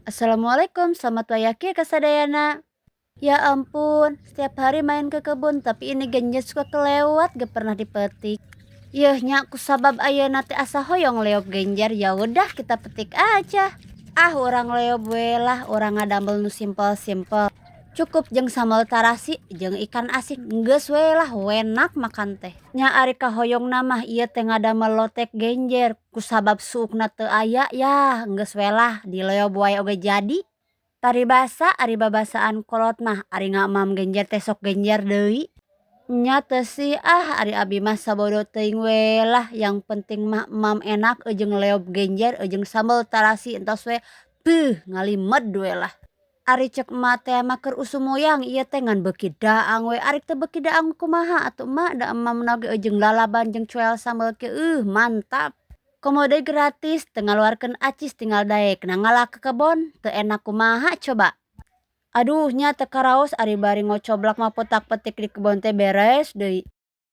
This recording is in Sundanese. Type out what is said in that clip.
Assalamualaikum, selamat wayaki kasadayana. Ya ampun, setiap hari main ke kebun, tapi ini genjer suka kelewat, gak pernah dipetik. Yeuh nya, kusabab ayeuna teh asa hoyong leob genjer, ya udah kita petik aja. Ah, urang leob we lah, urang ngadamel nu simpel-simpel. Cukup jeung sambal tarasi jeung ikan asin, geus we lah, wenak makan teh. Nya ari kahoyongna mah ieu teh ngadamel lotek genjer, kusabab suukna teu aya, yah geus we lah dileob wae oge jadi. Paribasa ari babasaan kolot mah, ari ngamam genjer teh sok genjer deui. Nya teu sih, ah, ari abi mah sabodo teuing we lah, yang penting mah emam enak jeung leob genjer jeung sambal tarasi, entos we, beuh, ngalimed we lah. Ari ceuk emak teh mah keur usum muyang ieu teh, ngan beuki daang we, ari teu beuki daang kumaha atuh, Emak? Da emamna ge jeung lalaban jeung cuel sambel kieu, mantap. Komo deui gratis, teu ngaluarkeun acis, tinggal daekna ngala ka kebon, teu enak kumaha coba. Aduh nya, teu karaos ari bari ngocoblak mah, petak petik di kebon teh beres deui.